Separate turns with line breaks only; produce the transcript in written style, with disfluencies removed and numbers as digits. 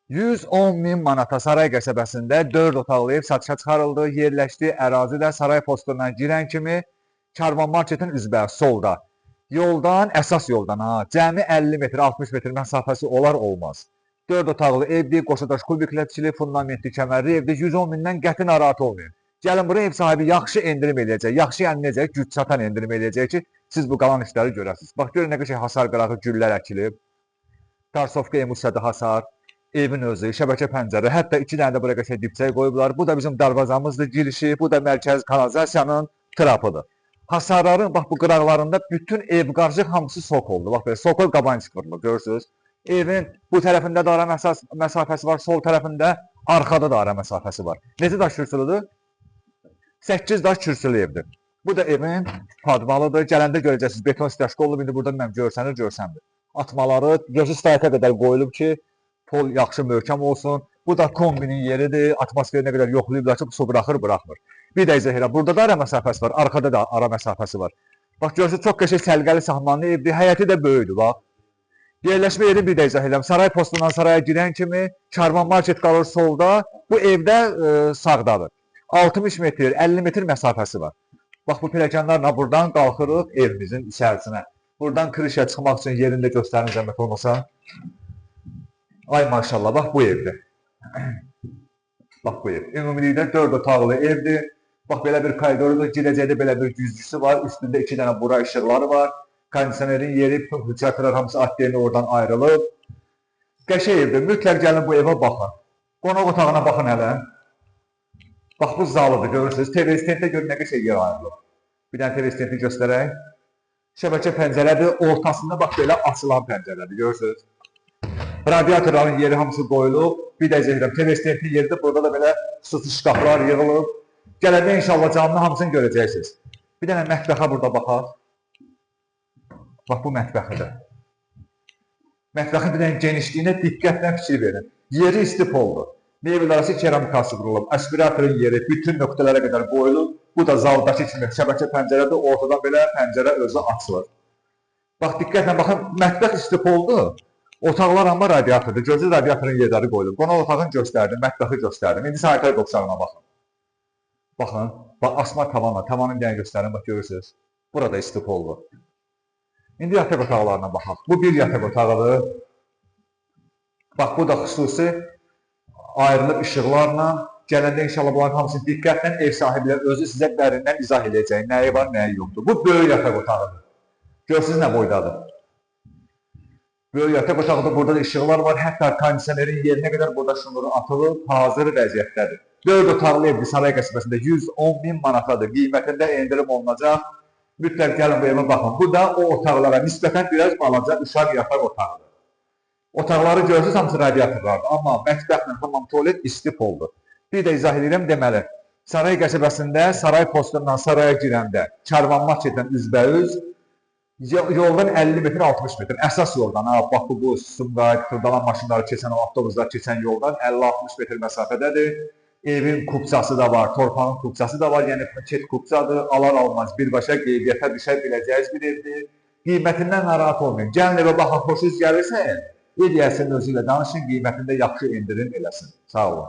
110 min manata Saray qəsəbəsində 4 otaqlı ev satışa çıxarıldı. Yerləşdiyi ərazidə Saray postundan girən kimi Karvan Marketin üzbəyiz solda. Yoldan, əsas yoldan ha, cəmi 50 metr, 60 metr məsafəsi olar olmaz. 4 otaqlı evdir, qoşadaş kubiklə tikilib, fundamentli kəmərli evdir. 110 mindən qəti narahat olmayın. Gəlin bura, ev sahibi yaxşı endirim eləyəcək, yaxşı, yəni necə, güc çatan endirim eləyəcək ki, siz bu qalan işləri görəsiniz. Bax, görün nə qəşəng hasar qırağı güllər əkilib. Tarsovka emusyadı hasar, evin özü, şəbəkə pəncərə, hətta 2 dənə də bura qəşəng dipçək qoyublar. Bu da bizim darvazamızdır, girişi, bu da mərkəz kanalizasiyanın trapıdır. Hasarların, bax bu qıraqlarında bütün ev qarışıq hamısı sokoldur. Bax belə sokol qabançıq vurulur, görürsünüz. Evin bu tərəfində də ara məsafəsi var, sol tərəfində, arxada da ara məsafəsi var. Neçə daş kürsülüdür? 8 daş kürsülü evdir. Bu da evin padvalıdır. Gələndə görəcəksiniz, beton stəşka olub. İndi burada mənim görsənir, görsənmir. Atmaları gözü stayka qədər qoyulub ki, pol yaxşı möhkəm olsun. Bu da kombinin yeridir. Atmosferi nə qədər yoxlayıblar ki, su buraxır, buraxmır. Bir də izah edirəm. Burada da ara məsafəsi var, arxada da ara məsafəsi var. Bax görürsünüz, çox qəşəng səliqəli sahmanlı evdir. Həyəti də böyükdür, bax. Yerləşmə yerini bir də izah edirəm. Saray postundan saraya girən kimi Karvan Market qalır solda, bu evdə sağdadır. 60 metr, 50 metr məsafəsi var. Bax bu pilləkənlərlə buradan qalxırıq evimizin içərisinə. Buradan krişə çıxmaq üçün yerini də göstərin zəhmət olmasa. Ay maşallah, bax bu evdir. Bax bu ev. Ümumilikdə 4 otaqlı evdir. Bax belə bir koridorudur. Girəcəkdə belə bir güzgüsü var. Üstündə 2 dənə bura işıqları var. Kondisionerin yeri, bütün hüccətlər hamısı atdeyini oradan ayrılıb. Qəşəng evdir. Mütləq gəlin bu evə baxın. Qonaq otağına baxın hələ. Bax bu zalıdır, görürsünüz. TV stenddə görün nə qəşəng yer ayrılıb. Bir dənə TV stendini göstərək. Şəbəkə pəncərədir. Ortasında bax belə açılan pəncərədir, görürsünüz. Radiatorların yeri hamısı qoyulub. Bir də izah edirəm, TV stendinin yeridir. Burada da belə xüsusi şkaflar yığılıb. Gələndə inşallah canlı hamısını görəcəksiniz. Bir dənə mətbəxə burada baxaq. Bax bu mətbəxidir. Mətbəxin bir dənə genişliyinə diqqətlə fikir verin. Yeri istipoldur. Mebel arası keramikası qurulub. Aspiratorun yeri bütün nöqtələrə qədər qoyulub. Bu da zaldakı kimi şəbəkə pəncərədir. Ortadan belə pəncərə özü açılır. Bax diqqətlə baxın, mətbəx istipoldur. Otaqlar amma radiatordur. Gözü radiatorun yerləri qoyulub. Qonaq otağını göstərdim, mətbəxi göstərdim. İndi sanitar qovşağına baxın. Baxın, bax asma tavanla, tavanın bir dənə göstərim, bax görürsünüz. Burada istipoldur. İndi yataq otaqlarına baxaq. Bu bir yataq otağıdır. Bax bu da xüsusi ayrılıb işıqlarla. Gələndə inşallah bunların hamısını diqqətlə ev sahibləri özü sizə dərindən izah eləyəcək. Nəyi var, nəyi yoxdur. Bu böyük yataq otağıdır. Görürsünüz nə boydadır. Böyük yataq otağıdır. Burada da işıqlar var. Hətta kondisionerin yerinə qədər burada şnuru atılıb, hazır vəziyyətdədir. 4 otaqlı evdir Saray qəsəbəsində 110 min manatadır. Qiymətində endirim olunacaq. Mütləq gəlin bu evə baxın. Bu da o otaqlara nisbətən biraz balaca uşaq yataq otağıdır. Otaqları görürsünüz, hamısı radiatorlardır. Amma mətbəxlə hamam tualet istipoldur. Bir də izah edirəm, deməli, Saray qəsəbəsində Saray postundan saraya girəndə Karvan Marketdən üzbəüz yoldan 50 metr, 60 metr. Əsas yoldan, ha, bax bu Sumqayıt, Xırdalan maşınları keçən, o avtobuslar keçən yoldan 50-60 metr məsafədədir. Evin kupçası da var, torpağın kupçası da var, yəni paket kupçadır, alar almaz birbaşa qeydiyyata düşə biləcəyiz bir evdir. Qiymətindən narahat olmayın. Gəlin evə baxın, xoşunuz gəlirsə, ev yiyəsinin özü ilə danışın, qiymətində yaxşı endirim eləsin. Sağ olun.